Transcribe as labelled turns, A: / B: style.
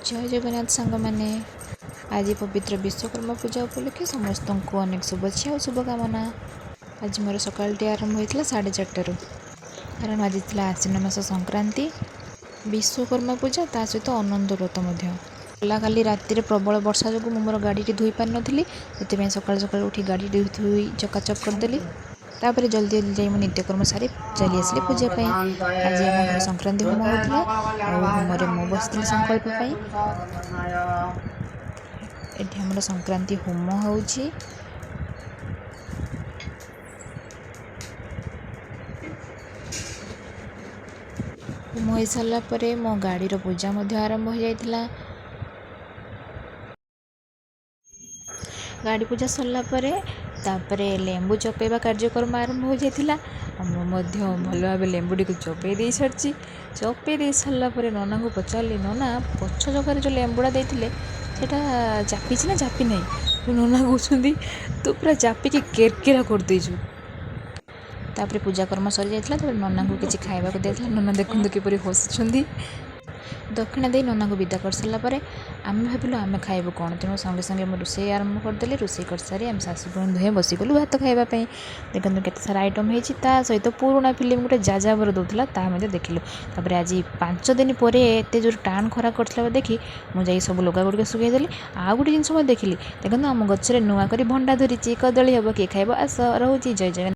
A: ଜୟ ଜଗନ୍ନାଥ ସାଙ୍ଗମାନେ, ଆଜି ପବିତ୍ର ବିଶ୍ୱକର୍ମା ପୂଜା ଉପଲକ୍ଷେ ସମସ୍ତଙ୍କୁ ଅନେକ ଶୁଭେଚ୍ଛା ଓ ଶୁଭକାମନା। ଆଜି ମୋର ସକାଳଟି ଆରମ୍ଭ ହୋଇଥିଲା 4:30ରୁ, କାରଣ ଆଜି ଥିଲା ଆଶ୍ୱିନ ମାସ ସଂକ୍ରାନ୍ତି, ବିଶ୍ୱକର୍ମା ପୂଜା, ତା ସହିତ ଅନନ୍ତ ବ୍ରତ ମଧ୍ୟ। ଗଲା କାଲି ରାତିରେ ପ୍ରବଳ ବର୍ଷା ଯୋଗୁଁ ମୁଁ ମୋର ଗାଡ଼ିଟି ଧୋଇ ପାରିନଥିଲି। ସେଥିପାଇଁ ସକାଳୁ ସକାଳୁ ଉଠି ଗାଡ଼ିଟି ଧୋଇ ଚକାଚକ କରିଦେଲି। ତାପରେ ଜଲ୍ଦି ଜଲ୍ଦି ଯାଇ ମୁଁ ନିତ୍ୟକର୍ମ ସାରି ଚାଲି ଆସିଲି ପୂଜା ପାଇଁ। ଆଜି ଆମ ଘରେ ସଂକ୍ରାନ୍ତି ହୋମ ହେଉଥିଲା ଆଉ ହୋମରେ ମୁଁ ବସିଥିଲି ସଂକଳ୍ପ ପାଇଁ। ଏଠି ଆମର ସଂକ୍ରାନ୍ତି ହୋମ ହେଉଛି। ହୋମ ହେଇସାରିଲା ପରେ ମୋ ଗାଡ଼ିର ପୂଜା ମଧ୍ୟ ଆରମ୍ଭ ହୋଇଯାଇଥିଲା। ଗାଡ଼ି ପୂଜା ସରିଲା ପରେ ତାପରେ ଲେମ୍ବୁ ଚପେଇବା କାର୍ଯ୍ୟକ୍ରମ ଆରମ୍ଭ ହୋଇଯାଇଥିଲା। ଆଉ ମୁଁ ମଧ୍ୟ ଭଲ ଭାବେ ଲେମ୍ବୁଟିକୁ ଚପେଇ ଦେଇ ସାରିଛି। ଚପେଇ ଦେଇ ସାରିଲା ପରେ ନନାଙ୍କୁ ପଚାରିଲି, ନନା ପଛ ଚକାରେ ଯେଉଁ ଲେମ୍ବୁଟା ଦେଇଥିଲେ ସେଇଟା ଚାପିଛି ନା ଚାପି ନାହିଁ? ନନା କହୁଛନ୍ତି ତୁ ପୁରା ଚାପିକି କେରକେରା କରିଦେଇଛୁ। ତାପରେ ପୂଜା କର୍ମ ସରିଯାଇଥିଲା। ତାପରେ ନନାଙ୍କୁ କିଛି ଖାଇବାକୁ ଦିଆଯାଇଥିଲା। ନନା ଦେଖନ୍ତୁ କିପରି ହସୁଛନ୍ତି। ଦକ୍ଷିଣା ଦେଇ ନନାଙ୍କୁ ବିଦା କରିସାରିଲା ପରେ ଆମେ ଭାବିଲୁ ଆମେ ଖାଇବୁ କ'ଣ, ତେଣୁ ସଙ୍ଗେ ସଙ୍ଗେ ମୁଁ ରୋଷେଇ ଆରମ୍ଭ କରିଦେଲି। ରୋଷେଇ କରିସାରି ଆମେ ଶାଶୁ ବୋହୂ ଦୁହେଁ ବସିଗଲୁ ଭାତ ଖାଇବା ପାଇଁ। ଦେଖନ୍ତୁ କେତେ ସାରା ଆଇଟମ୍ ହେଇଛି। ତା ସହିତ ପୁରୁଣା ଫିଲ୍ମ ଗୋଟେ ଯାଯାବର ଦେଉଥିଲା, ତାହା ମଧ୍ୟ ଦେଖିଲୁ। ତାପରେ ଆଜି 5 ଦିନ ପରେ ଏତେ ଜୋର ଟାଣ ଖରା କରିଥିଲା ଦେଖି ମୁଁ ଯାଇ ସବୁ ଲୁଗା ଗୁଡ଼ିକ ଶୁଖେଇଦେଲି। ଆଉ ଗୋଟେ ଜିନିଷ ମୁଁ ଦେଖିଲି, ଦେଖନ୍ତୁ ଆମ ଗଛରେ ନୂଆ କରି ଭଣ୍ଡା ଧରିଛି, କଦଳୀ ହେବ, କିଏ ଖାଇବ ଆସ। ରହୁଛି, ଜୟ ଜଗନ୍ନାଥ।